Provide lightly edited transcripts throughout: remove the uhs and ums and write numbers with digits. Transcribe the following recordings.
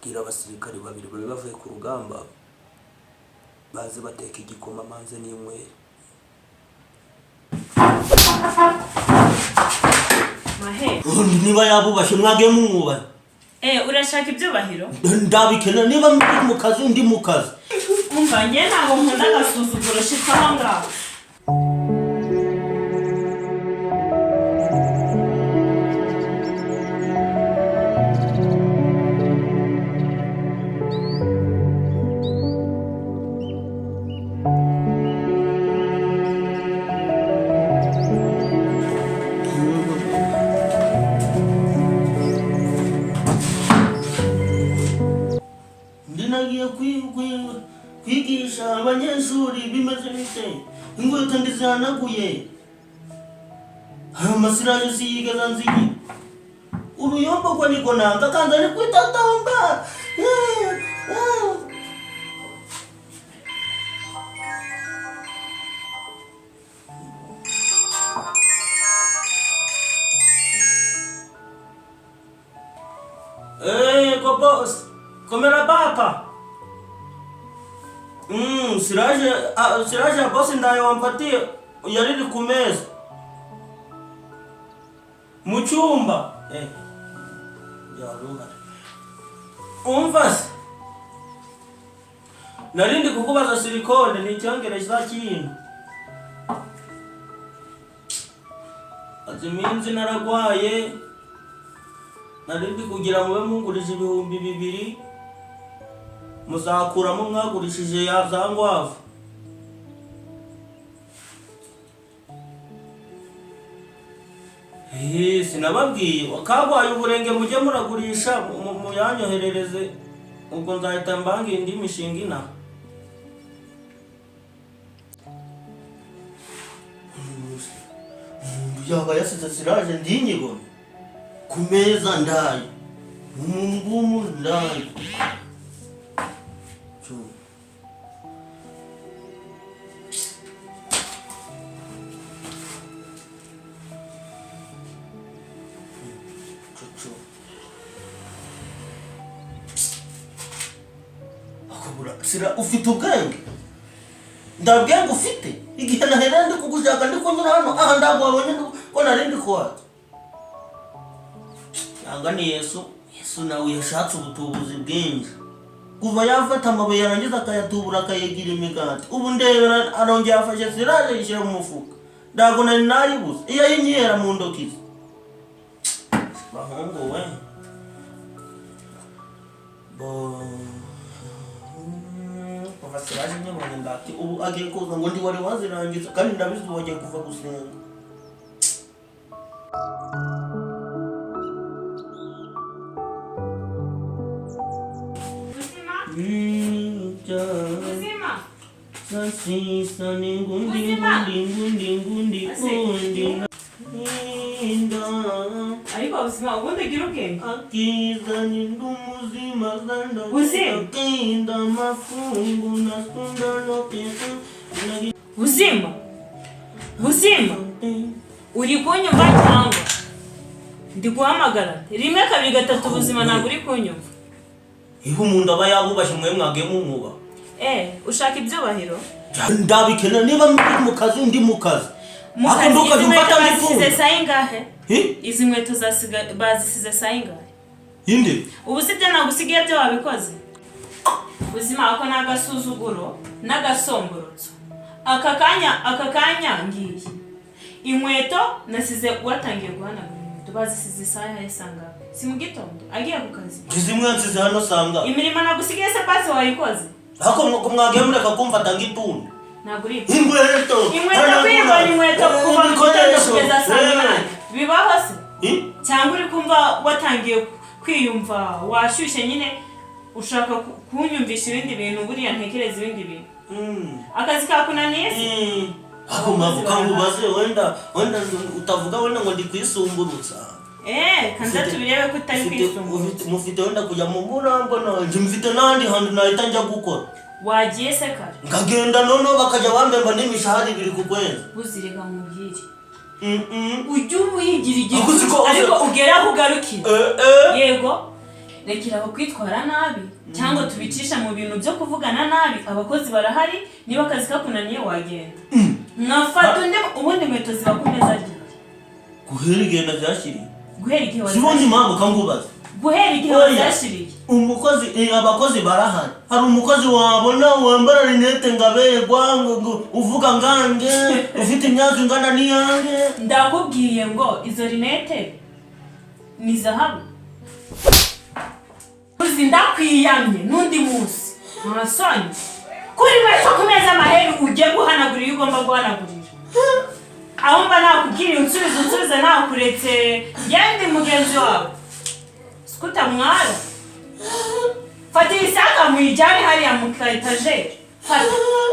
Bwira abasirikare babiri bari bavuye ku rugamba baze bateka igikoma manze n'inywere. Mahe. Ubundi niba yabubashye mwage mumwubahe. Eh, urashaka ibyubahiro? Ndabikena niba ndi mu kazi ndi mu kazi. Umva njye ntabwo nkunda agasuzuguro, shika aho ngaho. Ndi nagiye kwigisha abanyeshuri bimeze bite, inkweto ndizihanaguye, ayo masiraje siyigeza nzigi uruyombo ko niko nanga kanza ni kwitatomba. Eh, ko boss, komera papa. Siraje, ah, siraje ya boss ndayo wampatie yariri ku meza. Mu cyumba. Eh. Ya ruhare. Umva se. Narindi kukubaza silicone ni icyongereza kintu. Azi iminsi naragwaye. Narindi kugira mube mungurije 2000 muzakuramo mwagurishije ya za ngwavu. Sinababwiye kagwaye uburenge mujye muragurisha muyanyoherereze, ubwo nzahita mbanga indi mishinga inaha. Umuntu yaba yasize siraje ndinyibone ku meza ndaye umungumu ndaye. Cyo. Cyo. Akabura sira ufite ubwenge, ndabwenge ufite igihe nahereye ndi kugushaka ndi kunyura hano aha ntabwo wabonye ko nari ndi kuhaza. Yanga ni Yesu, Yesu nawe yashatse ubutubuzi bwinshi kuva yafata amabuye yarangiza akayatubura akayigira imigati. Ubu ndebera arongera afashe siraje yishyira mu mufuka, ntabwo nari nayibuze iyo ayinyihera mu ntoki ze. Bahungu we bo kuva siraje nyibonye ndati ubu agiye kuza ngo ndi wari wazirangiza kandi ndabizi ubu agiye kuva gusenga. Buzima? Buzima? Sasisa ni ngundi Buzima? ngundi ngundi ngundi Ase. ngundi nda Ariko buzima ubundi ugira ubwenge. akiza ni ndumuzima zanda Buzima? kinda mafungu na sunda no kisu Buzima? Buzima? Uri kunyumva cyangwa ndi guhamagara rimwe kabiri gatatu? Buzima ntabwo uri kunyumva. Iyo umuntu aba yabubashye mwe mwage mumwubaha. Eh, ushaka ibyubahiro? Ndabikena niba ndi mu kazi ndi mu kazi. Mu Ako kazi nduka izi nkweto mfata bazisize ndikumva. saa ingahe? Hi? Izi nkweto bazisize saa ingahe? Inde? Ubu si byo nagusigaye byo wabikoze? Buzima ako ni agasuzuguro n'agasomborotso. Aka kanya ngiye. Inkweto nasize watangiye guhanagura inkweto bazisize isaha ya saa ngahe? Si mu gitondo agiye ku kazi. Zimwe nsize hano sanga. Imirimo nagusigaye se pasi wayikoze? Ako mwagiye mureka kumfata nk'itunda. Ntabwo uri Inkweto. inkweto kwibona inkweto kuva mu gitondo kugeza saa munani bibaho se? Cyangwa uri kumva watangiye kwiyumva washyushye nyine ushaka kunyumvisha ibindi bintu, buriya ntekereza ibindi bintu. Akazi kakunaniye se? Ako mwavuga ngo ubaze wenda wenda utavuga wenda ngo ndi kwisumburutsa. Eh, kanza tubirebe ko utari kwisumburutsa. Mufite wenda kujya mu murambo nanje mfite n'ahandi hantu nahita njya gukora. Wagiye se kare? Nkagenda noneho bakajya bambemba n'imishahara ibiri ku kwezi. Buzireka nkubwire. Ujye uba uyigira igihe Ako siko ariko ugere aho ugarukira. Yego. Rekera aho kwitwara nabi cyangwa tubicisha mu bintu byo kuvugana nabi. Abakozi barahari, niba akazi kakunaniye wagenda nkafata undi. Ubundi inkweto ziba ku meza ryari? Guhera igihe nazashyiriye. Guhera igihe Si ubundi wazashyiriye? Impamvu kangubaza. Guhera igihe Oya. wazashyiriye. Umukozi, abakozi barahari. Hari umukozi wabona wambara rinete ngo aberwa, ngo uvuga ngange, ufite imyaka ingana n'iyange? Ndakubwiye ngo izo rinete ni zahabu. Uzi, ndakwiyamye n'undi munsi, nta soni kuri inkweto ku meza amaheri ugiye guhanagura iyo ugomba guhanagurira aho mba nakubwiriye unsubize, unsubize nakuretse. Ngende mugenzi wawe sikuta mwara. Fata iyi saka muyijyane hariya mu ka etajeri. Fata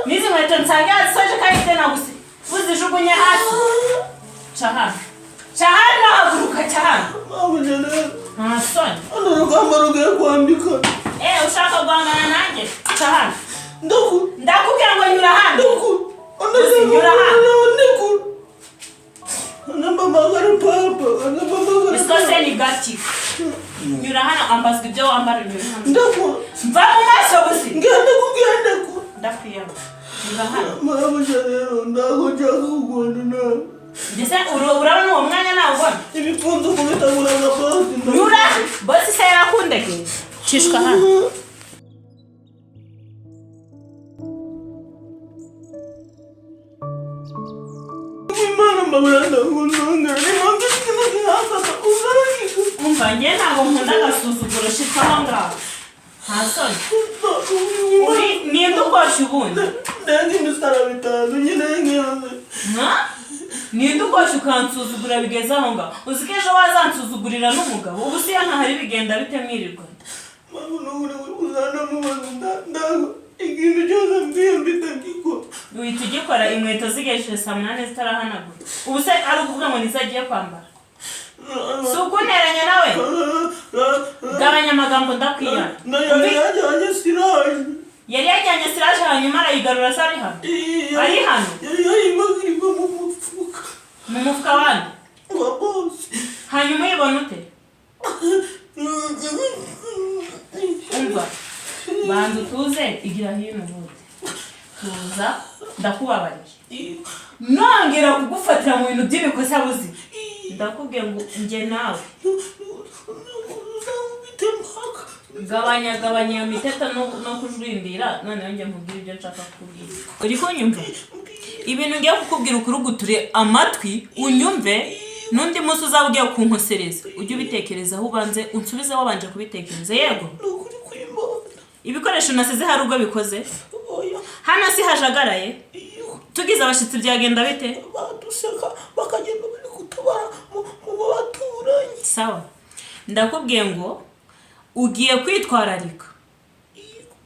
n'izi nkweto nsange yazisoje kandi ifite nagusi uzijugunye hasi. Ca hano, ca hano, haguruka, ca hano. Mabuja rero. Nta soni. Hano urugamba rugiye kwambika. Ushaka guhangana nanjye? Ca hano. Ndaku Ndakubwira ngo nyura hano. Ndaku Nyura hano. Ndaku anambamagara papa, anambamagara. Isikose ni gati. Nyura hano, ambazwa ibyo wambara, nyura hano. Ndaku Mva mu maso, buzi. Ngende kugende ku Ndakwiyama, nyura hano. Mabuja rero, ntabwo nshaka kurwana nawe. Mbese urabona uwo mwanya nawubona? Ibipfunsi kubitagura nka bosi. Nyura. Bosi se yarakundegeye? Cishwa hano. Imana mbabura, ndakundongera impamvu ikintu gihagaze ugaragika. Umva, njye ntabwo nkunda agasuzuguro. Shitwa aho ngaho, nta soni. Uri ninde ukoshya ubundi? Ndenga imisaraba itanu nyine nkiyoze. Nka ninde ukoshya ukansuzugura bigeze aho ngaho? Uzi ko ejo wazansuzugurira n'umugabo? Ubu si iyo ntahari bigenda bite mwirirwa? Mpamvu n'ubu uzanamubaza, ndago ikintu cyose mbwiye mbita ngikora. Uhita ugikora. Inkweto zigejeje saa 8 zitarahanagura, ubu se ari ukuvuga ngo nizo agiye kwambara? Si ukunteranya nawe. Gabanya amagambo, ndakwiyana. Yari yajyanye siraje. Yari yajyanye siraje hanyuma arayigarura se? Ari hano, ari hano. Yari yayimagirirwa mu mufuka. Mu mufuka wande? Wa bosi. Hanyuma uyibona ute? Umva, banza utuze, igira hino ubundi tuza. Ndakubabariye, nongera kugufatira mu bintu by'ibikosa buzi, ndakubwiye ngo njye nawe. Gabanya, gabanya iyo miteto no kujwindira. Noneho njye nkubwire ibyo nshaka kukubwira. Uri kunyumva? Ibintu ngiye kukubwira ukuruguture amatwi unyumve. N'undi munsi uzaba ugiye kunkosereza ujye ubitekerezaho, ubanze unsubize wabanje kubitekereza. Yego. Ni ukuri kw'Imana. Ibikoresho nasize hari ubwo bikoze? Oya. Hano si hajagaraye? Iyo. Tugize abashyitsi byagenda bite? Baduseka bakagenda bari kutubara mu baturanyi. Sawa, ndakubwiye ngo ugiye kwitwararika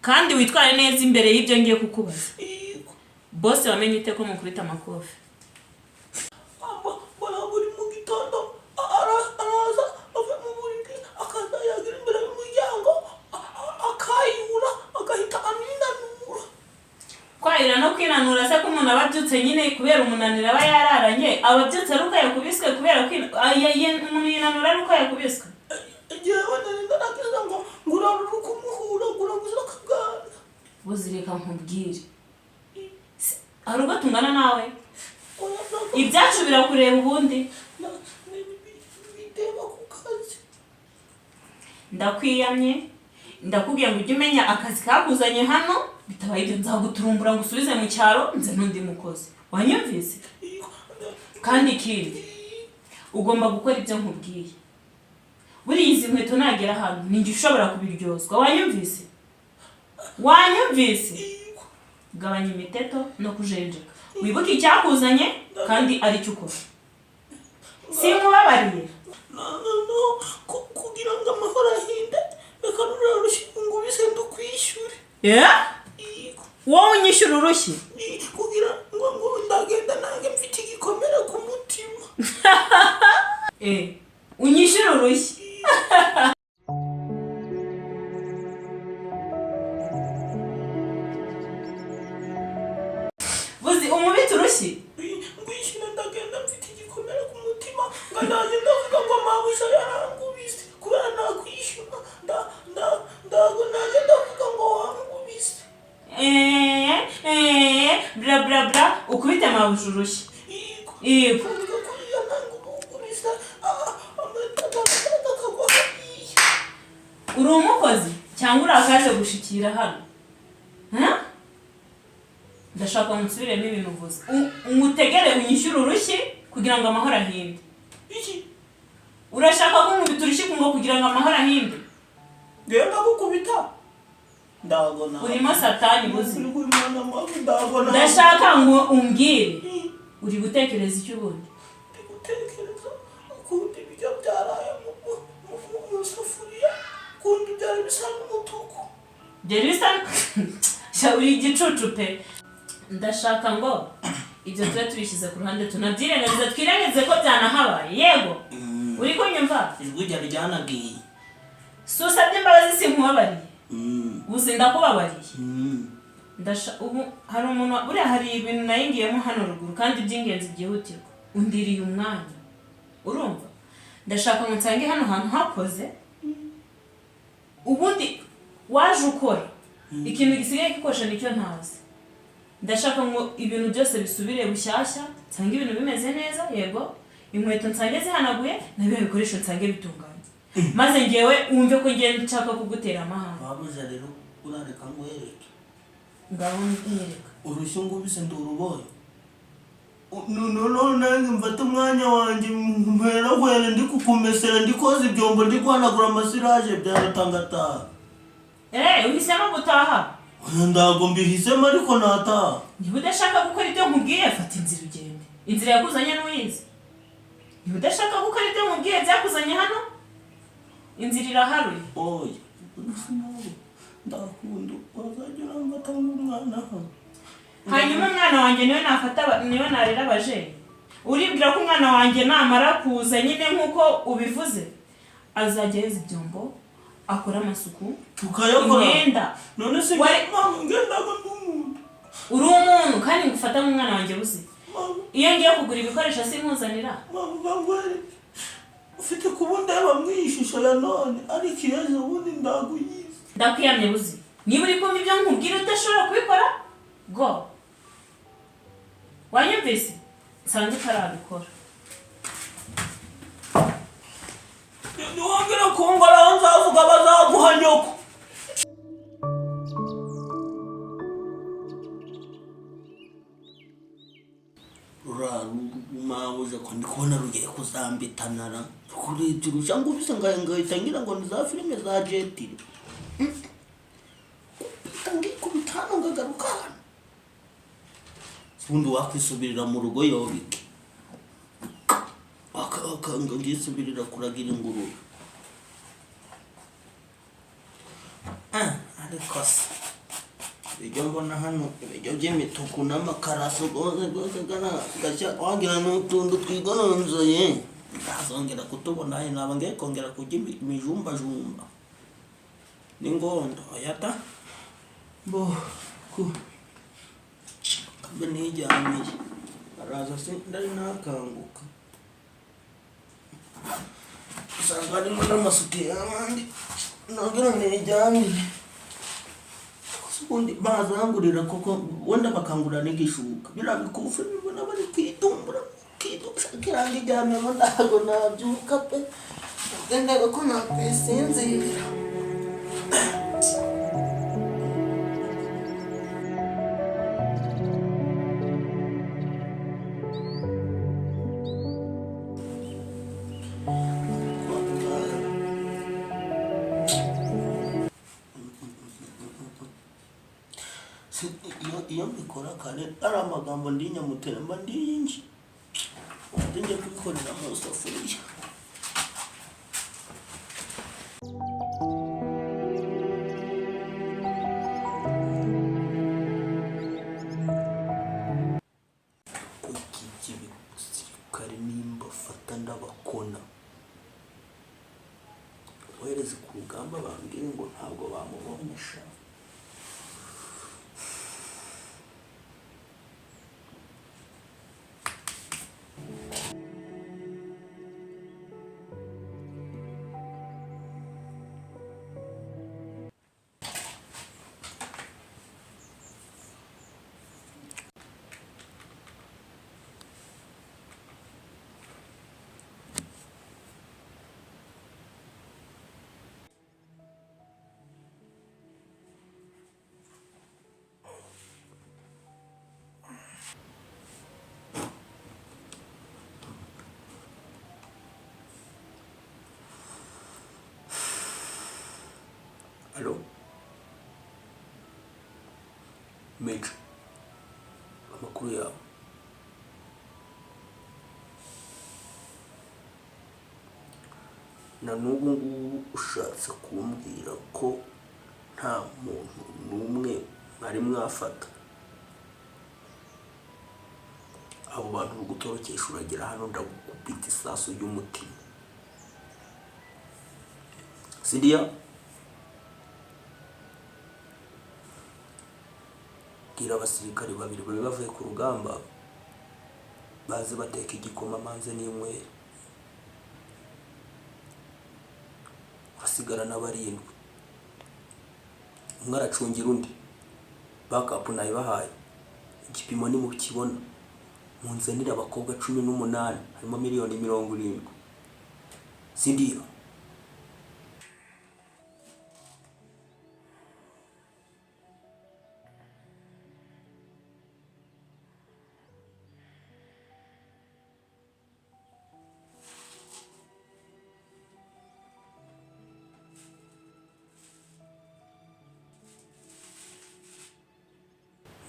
kandi witware neza imbere y'ibyo ngiye kukubaza. Yego. Bose wamenye ute ko mukubita amakofi? Mbona buri mu gitondo araza ava mu buriri, akaza yagera imbere y'umuryango akayura, agahita aminanura. Kwahira no kwinanura se ko umuntu aba abyutse nyine kubera umunaniro aba yararanye, aba abyutse ari uko yakubiswe? Kubera umuntu yinanura ari uko yakubiswe? Njyewe nari naragize ngo ngurara uri kumuhura nguraguza akagana. Buzireka nkubwire. Hari ubwo tungana nawe? Oya, ntabwo. Ibyacu birakureba ubundi? Bindeba ku kazi. Ndakwiyamye, ndakubwiye ngo ujye umenya akazi kakuzanye hano. Bitabaye ibyo nzaguturumbura ngo usubize mu cyaro nze n'undi mukozi. Wanyumvise? Kandi ikindi, ugomba gukora ibyo nkubwiye. Buriya izi nkweto nagera ahantu ninjye ushobora kubiryozwa. Wanyumvise? Wanyumvise? Gabanya imiteto no kujenjeka, wibuke icyakuzanye kandi aricyo ukora. Sinkubabariye. No, kugira ngo amahoro ahinde, reka ruriya rushyi ngubise ndukwishyure. Yego. Wowe unyishyura urushyi? Kugira ngo ndagenda nanjye mfite igikomere ku mutima. Unyishyura urushyi? Buzi umubita urushyi? Ngwishyura, ndagenda mfite igikomere ku mutima, ngo nanjye ndavuga ngo mabuja yarangubise kubera nakwishyura. Ndavuga ngo wankubise. Bra bra bra, ukubite mabuja urushyi. Yego. Yego. Mvuga kuriya ntabwo ukubise amata akagwa hariya. Uri umukozi cyangwa uri akaje gushikira hano? Ha? Ndashaka ngo nsubiremo ibintu uvuze. Ngutegere unyishyure urushyi kugira ngo amahoro ahinde. Iki? Urashaka ko nkubita urushyi ngo kugira ngo amahoro ahinde? Ngenda gukubita. Ndabona. Urimo satani buzi. Uri kumwana mpamvu ndabona. Ndashaka ngo umbwire. Uri gutekereza icyo ubundi? Ndi gutekereza ukuntu ibiryo byaraye mu isafuriya, ukuntu byari bisa n'umutuku. Byari bisa. Sha, uri igicucu pe. Ndashaka ngo ibyo tube tubishyize ku ruhande, tunabyirengagize, twirengagize ko byanahabaye. Yego, uri kunyumva? Ijwi ryari ryanagiye. Si usabye imbabazi sinkubabariye? Uzi ndakubabariye. Ndasha ubu hari umuntu buriya hari ibintu nayingiyemo hano ruguru kandi by'ingenzi byihutirwa, undiriye umwanya, urumva? Ndashaka ngo nsange hano hantu hakoze. Ubundi waje ukora ikintu gisigaye gikosha nicyo ntazi. Ndashaka ngo ibintu byose bisubire bushyashya, nsange ibintu bimeze neza. Yego, inkweto nsange zihanaguye na biriya bikoresho nsange bitunganye, maze ngewe wumve ko ngewe nshaka kugutera amahane. Babuze rero, urareka nguhereke. Ngaho nyereka. Urushyi ngubise ndurubonye. None nanjye mfate umwanya wanjye mpera kwera ndi kukumesera, ndi koza ibyombo, ndi guhanagura amasiraje, byaruta ngataha. Uhisemo gutaha? Ntabwo mbihisemo, ariko nataha. Niba udashaka gukora ibyo nkubwiye, fata inzira ugende. Inzira yakuzanye ntuyizi. Niba udashaka gukora ibyo nkubwiye byakuzanye hano, inzira iraharuye. Oya, ndakunda wazajya uramfata nk'umwana hano. Hanyuma umwana wanjye niwe nafata niwe narera abajeyi? Uribwira ko umwana wanjye namara kuza nyine nk'uko ubivuze azajya yoza ibyombo, akora amasuku, Tukayakora. imyenda? None se mama, ngendaga ndi umuntu. Uri umuntu kandi ngufata nk'umwana wanjye buzi. Mama. Iyo ngiye kugura ibikoresho sinkuzanira? Mama, bangwereke ufite kuba undeba mu iyi shusho ya none, ariko iyo ejo bundi ndaguyizi. Ndakwiyamye buzi, niba uri kumva ibyo nkubwira udashobora kubikora, go. Wanyumvise? Nsange utarabikora. Niwongera kungoraho nzavuga bazaguha nyoko. Mabuze ko ndi kubona rugiye kuzambitanara kurebye urusha ngubise ngahita ngira ngo ni za filime za jetiri kubita ngikubita hano ngagaruka hano. Ubundi wakwisubirira mu rugo yobike akanga ngisubirira kuragira ingurube. Ariko se ibiryo mbona hano, ibiryo by'imituku n'amakaraso rwose rwose gashya, wagira ni utuntu twigoronzoye. Ntazongera kutubona he? Naba ngiye kongera kurya imijumbajumba n'ingondo. Oya da, bo ku kambe nijyamiye araza se ndari nakanguka, usanga harimo n'amasuti y'abandi, nongera nijyamire. Ubundi bazangurira koko, wenda bakangurira n'igishuka, biriya bikufi bibona bari kwitumbura kirangi ijyamemo, ntabwo nabyuka pe, ndebe ko nakwisinzirira. Iyo mbikora kare ari amagambo ndi nyamutera mba ndiyinji, ubundi njye kubikorera mu isafuriya. Kuki ibisirikare nimba fata ndabakona bohereze ku rugamba, bambwire ngo ntabwo bamubonye sha. Alo Major, amakuru yawe? Na n'ubu ngubu ushatse kumbwira ko nta muntu n'umwe mwari mwafata? Abo bantu uri gutorokesha, uragera hano ndagukubita isasu ry'umutima. Sidiya, bwira abasirikare babiri bari bavuye ku rugamba baze bateka igikoma manze n'inywere. Urasigara na barindwi, umwe aracungira undi. Backup nayibahaye, igipimo nimukibona munzanire abakobwa 18, harimo miliyoni 70. Sindiyo.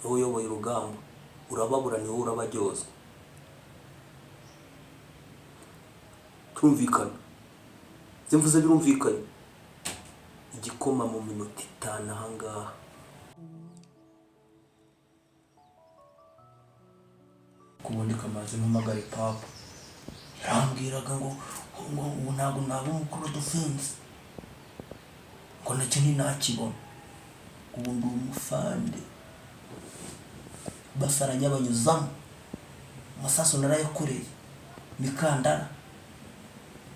Wowe uyoboye urugamba, urababura, ni wowe urabaryozwa. Turumvikana? Ibyo mvuze birumvikanye? Igikoma mu minota 5 ahangaha. Kubundi kamaze mpamagare papa, yarambwiraga ngo ubu ntabwo naba umukuru defense, ngo nacyo ntinakibona. Ubu ndi umufande, basaranya banyuzamo amasasu, narayakoreye imikandara,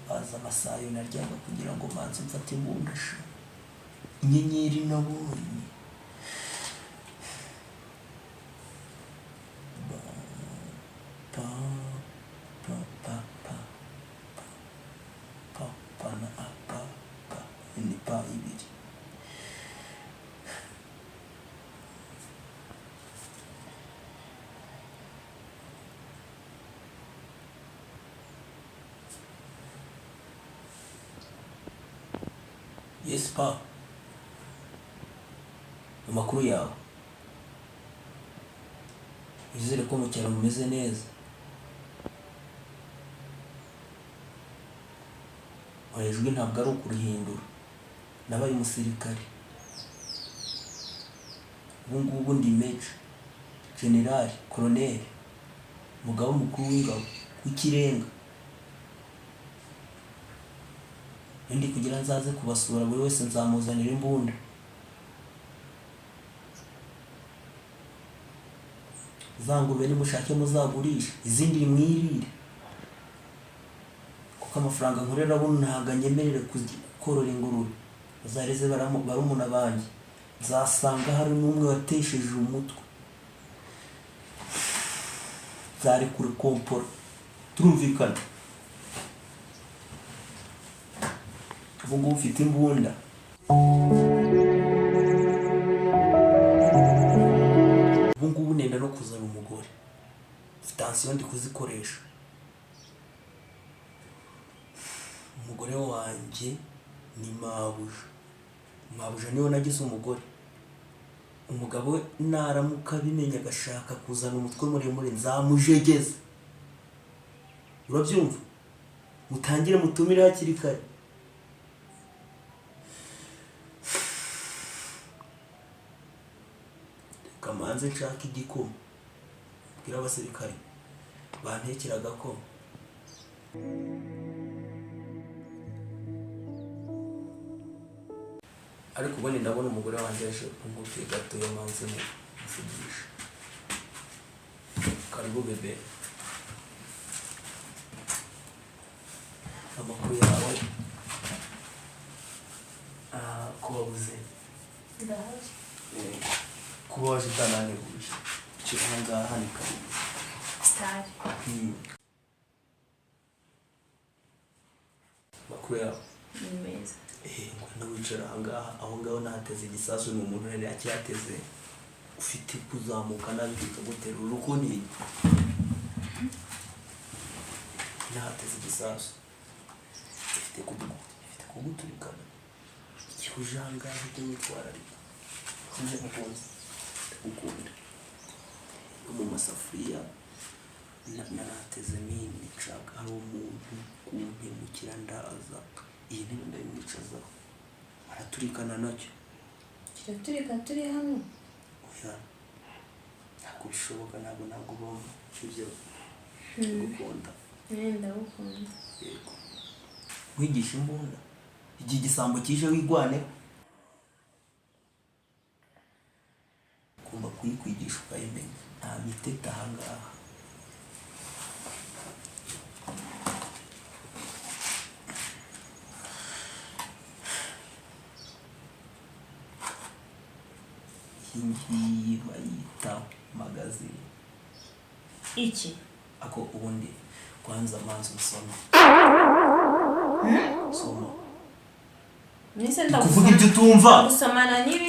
baza amasayo naryaga kugira ngo manze mfate imbunda sha. Inyenyeri nabonye ba pa pa pa pa pa pa na a pa pa ni pa ibiri. Yes pa, amakuru yawe? Wizere ko mu cyaro mumeze neza. Oya, ijwi ntabwo ari ukurihindura, nabaye umusirikare, ubu ngubu ndi major general colonel, umugaba mukuru w'ingabo w'ikirenga. Ndi kugira nzaze kubasura, buri wese nzamuzanira imbunda. Za ngurube nimushake muzagurisha, izindi mwirire, kuko amafaranga nkorera buno ntabwo anyemerera korora ingurube. Bazareze barumuna banjye, nzasanga hari n'umwe watesheje umutwe, nzarekura kompora. Turumvikana? Ubu ngubu ufite imbunda. Ubu ngubu nenda no kuzana umugore, sitasiyo ndi kuzikoresha. Umugore wanjye ni mabuja, mabuja niwe nagize umugore. Umugabo we naramuka abimenya agashaka kuzana umutwe muremure, nzamujegeza. Urabyumva? Mutangire mutumire hakiri kare. Reka manze nshake igikoma, mbwire abasirikare bantekere agakoma. Ariko ubundi ndabona umugore wanjye aje, umubwiye gatoya manze muvugisha. Karibu bébé, amakuru yawe? Ah, ko wabuze? Ndahari. Kuba waje utananeguje, icyo ahangaha ni karibu. Sitari. Amakuru yawe? Ni meza. Ngwino wicara ahangaha. Aho ngaho nahateze igisasu, ni umuntu yari akiyateze, ufite kuzamuka nabi kikagutera urukoni. Nahateze igisasu, ifite kuguturikana. Ujangara, ujye witwararika, sibyo mukunzi? Ndagukunda. No mu masafuriya narateze mine, nshaka hari umuntu kumpemukira, ndaza iyi ntebe ndayimwicazaho, araturikana nacyo. Kiraturika turi hano? Oya, ntabwo bishoboka, ntabwo ubamo, sibyo? Ndagukunda. Nawe ndagukunda. Yego, nkwigisha imbunda igihe igisambo kije wigwaneho, ugomba kuyikwigisha ukayimenya. Nta miteta ahangaha. Iyi ngiyi bayita magazine. Iki? Ako ubundi kwanza manzi usome, soma. Nise? Kuvuga ibyo utumva. Gusomana n'ibi